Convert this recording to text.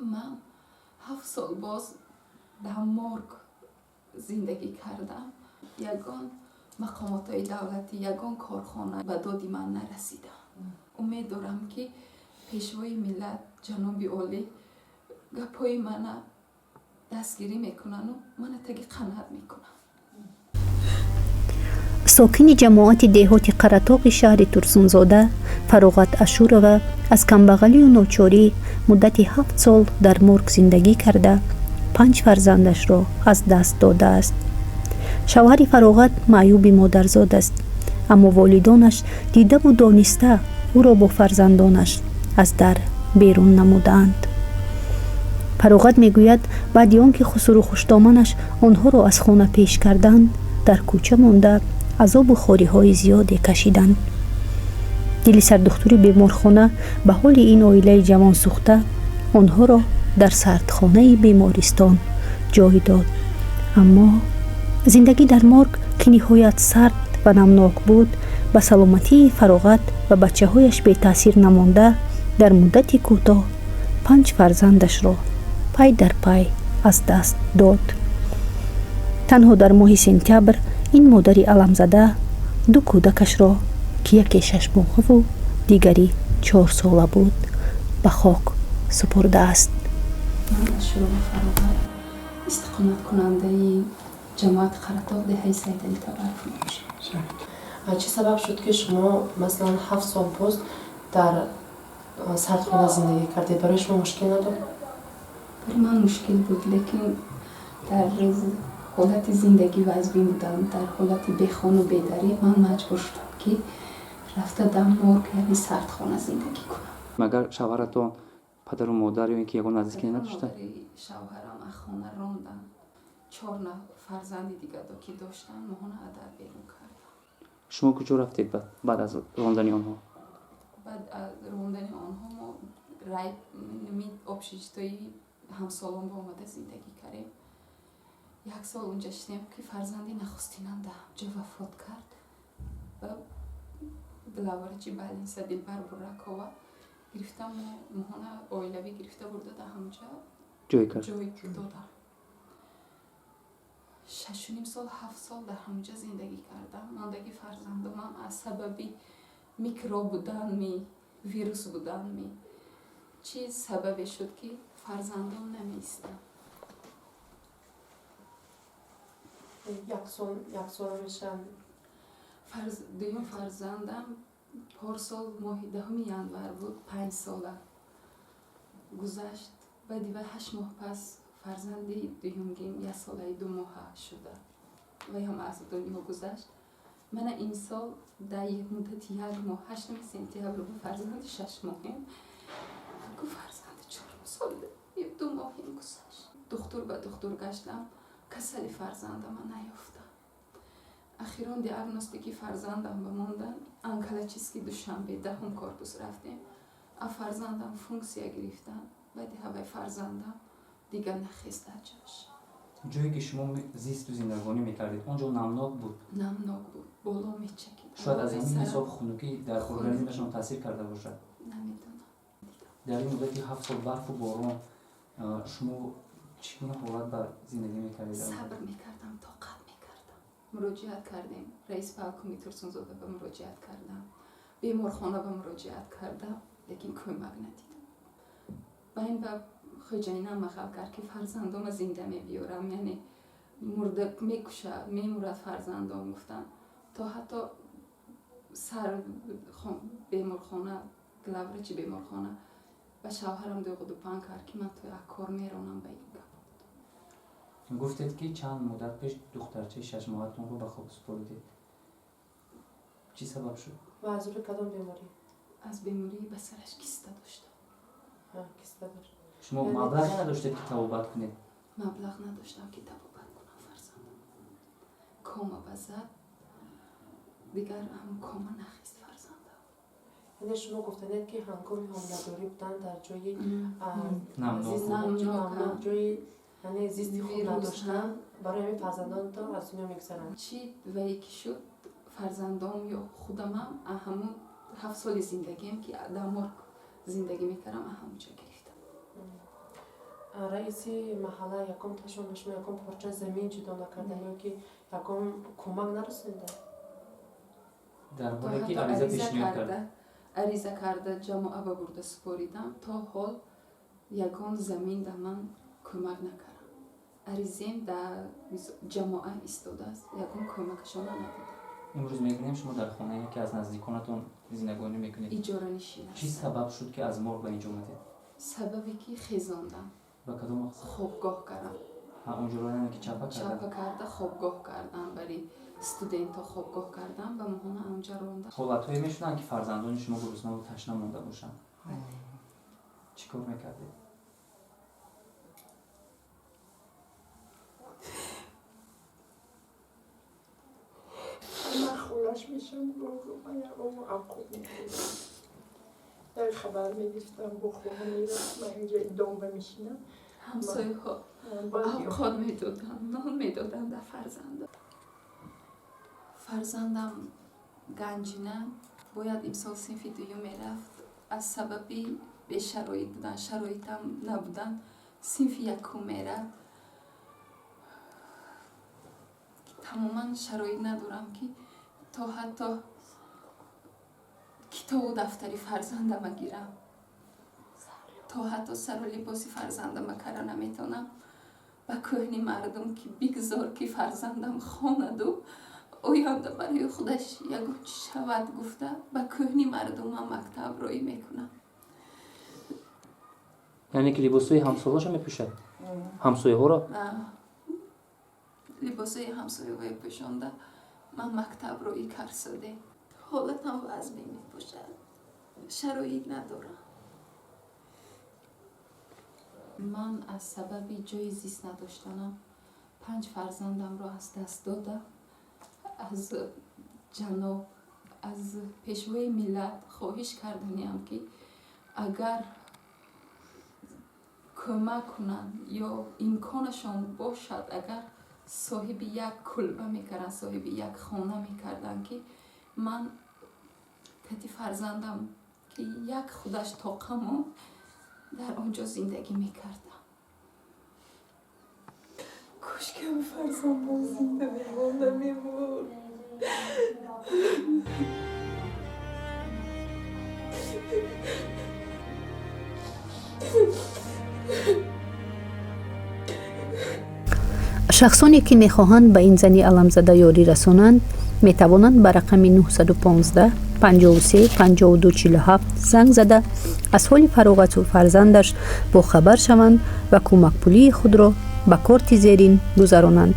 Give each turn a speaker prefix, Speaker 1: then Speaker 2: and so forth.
Speaker 1: Ман 7 сол боз дар морг зиндагӣ кардам. Ягон мақомотҳои давлатӣ, ягон корхона ба доди ман нарасидам. Умед дорам, ки Пешвои миллат, ҷаноби олӣ, гапҳои мана дастгирӣ мекунану мана таги қаноат мекунам.
Speaker 2: Сокини ҷамоати деҳоти Қаратоғи шаҳри Турсунзода Фароғат Ашурова аз камбағалию ночорӣ муддати 7 сол дар морг зиндагӣ карда, панҷ фарзандашро аз даст додааст. Шавҳари Фароғат маъюби модарзод аст, аммо волидонаш дидаву дониста ӯро бо фарзандонаш аз дар берун намудаанд. Фароғат мегӯяд, баъди он ки хусуру хуштоманаш онҳоро аз хона пеш карданд, дар кӯча монда, азобу хориҳои зиёде кашиданд. Дили сардухтури беморхона ба ҳоли ин оилаи ҷавонсӯхта онҳоро дар сардхонаи бемористон ҷой дод. Аммо зиндагӣ дар морг, ки ниҳоят сард ва намнок буд, ба саломатии Фароғат ва бачаҳояш бетаъсир намонда, дар муддати кӯтоҳ панҷ фарзандашро пай дар пай аз даст дод. Танҳо дар моҳи сентябр ин модари аламзада ду кӯдакашро, ки яке 6-моҳаву дигари 4-сола буд, ба хок супурдааст.
Speaker 1: Ман Ашурова Фароғат, истиқоматкунандаи ҷамоати Қаратоғ, деҳаи Сайдали Табаров мебошам.
Speaker 3: Чӣ сабаб шуд, ки шумо, масалан, 7 сол боз дар сардхона зиндагӣ кардед? Барои шумо мушкил набуд?
Speaker 1: Барои ман мушкил буд, лекин дар ҳолати зиндагӣ вазбин будам, дар ҳолати бехону бедарӣ ман маҷбур шудам, ки рафта дар морг, яъне сардхона, зиндагӣ кунам.
Speaker 4: Магар шавҳаратон падару модар ё ин ки ягон наздикӣ надошта?
Speaker 1: Модари шавҳарам аз хона ронданд. Чор фарзанди дига ки доштанд, моҳона аз дар берун кардам.
Speaker 4: Шумо куҷо рафтед баъд аз рондани онҳо?
Speaker 1: Баъд аз рондани онҳо мо рай общежитои ҳамсолон ба омада зиндагӣ кардем. Як сол унҷа шидем, ки фарзанди нахустинам дар ҳамҷо вафот кард ва главврачи больница Дилбар Буракова гирифта, моҳона оилавӣ гирифта бурда, дар ҳамҷа
Speaker 4: ҷой кард.
Speaker 1: Ҷой додам. 6.5 сол, 7 сол дар ҳамҷа зиндагӣ кардам. Мондаги фарзандомам аз сабаби микроб буданми, вирус буданми, чӣ сабабе шуд, ки фарзандом намеистанд.
Speaker 3: Як сол, як сола мешаванд?
Speaker 1: Дуюм фарзандам порсол моҳи 10-уми январ буд, 5-сола гузашт. Баъди вай 8 моҳ пас фарзанди дуюмгим яксолаи 2 моҳа шуда, вай ҳам аз дунё гузашт. Мана имсол дар муддати як моҳ, 8-уми сентябр, бо фарзанди 6-моҳем ку фарзанди 4 сола 2 моҳем гузашт. Духтур ба духтур гаштам, касали фарзандама наёфтам. Ахирон диагностики фарзандам ба мондан, онкологический Душанбе, 10-ум корпус рафтем, а фарзандам пункция гирифтан. Баъди ҳавай фарзандам дигар нахест аз ҷош.
Speaker 4: Ҷое ки шумо зисту зиндагонӣ мекардед, он ҷо намнок буд?
Speaker 1: Намнок буд, боло мечакид.
Speaker 4: Шояд аз ҳамин ҳисоб хунукӣ дар организмашон таъсир карда бошад.
Speaker 1: Намедонам.
Speaker 4: Дар ин муддати 7 сол барфу борон шумо чӣ гуна ҳолат ба зиндагӣ мекардед?
Speaker 1: Сабр мекардам, тоқат мекардам. Муроҷиат кардем, раис полкоми Турсунзода ба муроҷиат кардам, беморхона ба муроҷиат кардам, лекин кӯмак надидам. Ба ин ба хоҷаинам мағал кард, ки фарзандома зинда мебиёрам, яъне мурда мекушад, мемурад фарзандом, гуфтам. То ҳатто сар беморхона, главврачи беморхона ба шавҳарам дуғудупан кард, ки ман то як кор меронам ба ин гап.
Speaker 4: Гуфтед, ки чанд муддат пеш духтарчаи 6-моҳатонро ба хок супоридед. Чӣ сабаб шуд?
Speaker 3: Ва аз рӯи кадом беморӣ?
Speaker 1: Аз бемории ба сараш киста дошта.
Speaker 3: Киста дошт.
Speaker 4: Шумо маблағе надоштед, ки табобат кунед?
Speaker 1: Маблағ надоштам, ки табобат кунам. Фарзандам кома ба зад, дигар ҳам кома нахест фарзандам.
Speaker 3: Яъне шумо гуфтанед, ки ҳангоми ҳомиладорӣ будан дар ҷои
Speaker 4: намнок,
Speaker 3: ҷои, яъне зисти хуб надоштан, барои ҳамин фарзандонтон аз дунё мегузаранд.
Speaker 1: Чӣ вае ки шуд, фарзандом ё худамам ҳамун 7 соли зиндагиам, ки дар морг зиндагӣ мекардам, ҳамунҷо гирифтам.
Speaker 3: Раиси маҳалла ягон ташон ба шумо ягон порча замин ҷудо накарда ё ки ягон кӯмак нарасонида?
Speaker 4: Дар ҳоле ки ариза пешниҳод карда.
Speaker 1: Ариза карда, ҷамоа ба бурда супоридам, то ҳол ягон замин да ман кӯмак накардам. Аризем дар ҷамоа истодааст, ягон кӯмакашона надодам.
Speaker 4: Имрӯз мебинем, шумо дар хонаи яке аз наздиконатон зиндагонӣ мекунед.
Speaker 1: Иҷоранишин.
Speaker 4: Чӣ сабаб шуд, ки аз морг ба инҷо омадед?
Speaker 1: Сабабе ки хезондам.
Speaker 4: Ба кадом мақсад?
Speaker 1: Хобгоҳ кардам.
Speaker 4: Онҷоро яъне ки чапа
Speaker 1: чапа
Speaker 4: карда?
Speaker 1: Карда, хобгоҳ кардам, бари студентҳо хобгоҳ кардам ва моҳона онҷа рондам.
Speaker 4: Ҳолатҳое мешуданд, ки фарзандони шумо гуруснаву ташна монда бошанд? Чӣ кор мекардед?
Speaker 5: Ман хонаш мешам, ман ягон авқот мехӯрдам, як хабар мегирифтам, бо хона мерафт, ман инҷа идомба мешинам.
Speaker 1: Ҳамсояҳо авқот медоданд, нон медоданд да фарзандам. Фарзандам Ганҷина бояд имсол синфи дуюм мерафт, аз сабаби бешароит будан, шароитам набудан, синфи якум мерафт. Тамоман шароит надорам, ки то ҳатто китобу дафтари фарзандама гирам, то ҳатто сару либоси фарзандама кара наметавонам. Ба кӯҳни мардум, ки бигзор, ки фарзандам хонаду оянда барои худаш ягон чӣ шавад гуфта, ба кӯҳни мардумам мактаб роӣ мекунам.
Speaker 4: Яъне ки либосҳои ҳамсолаша мепӯшад, ҳамсояҳоро?
Speaker 1: Либосҳои ҳамсояҳое пӯшонда ман мактаб роӣ карсодем. Ҳолатам вазме мепӯшад, шароит надорам. Ман аз сабаби ҷои зист надоштанам панҷ фарзандамро аз даст додам. Аз ҷаноб, аз пешвои миллат хоҳиш карданиам, ки агар кӯмак кунанд ё имконашон бошад, агар соҳиби як кулба мекарданд, соҳиби як хона мекарданд, ки ман кати фарзандам, ки як худаш тоқа монд, дар он ҷо зиндагӣ мекардам.
Speaker 5: Кошкам фарзандам зинда мемонда, мемурд.
Speaker 2: Шахсоне, ки мехоҳанд ба ин зани аламзада ёрӣ расонанд, метавонанд ба рақами 915 53 52 47 занг зада, аз ҳоли Фароғату фарзандаш бохабар шаванд ва кӯмакпулии худро ба корти зерин гузаронанд.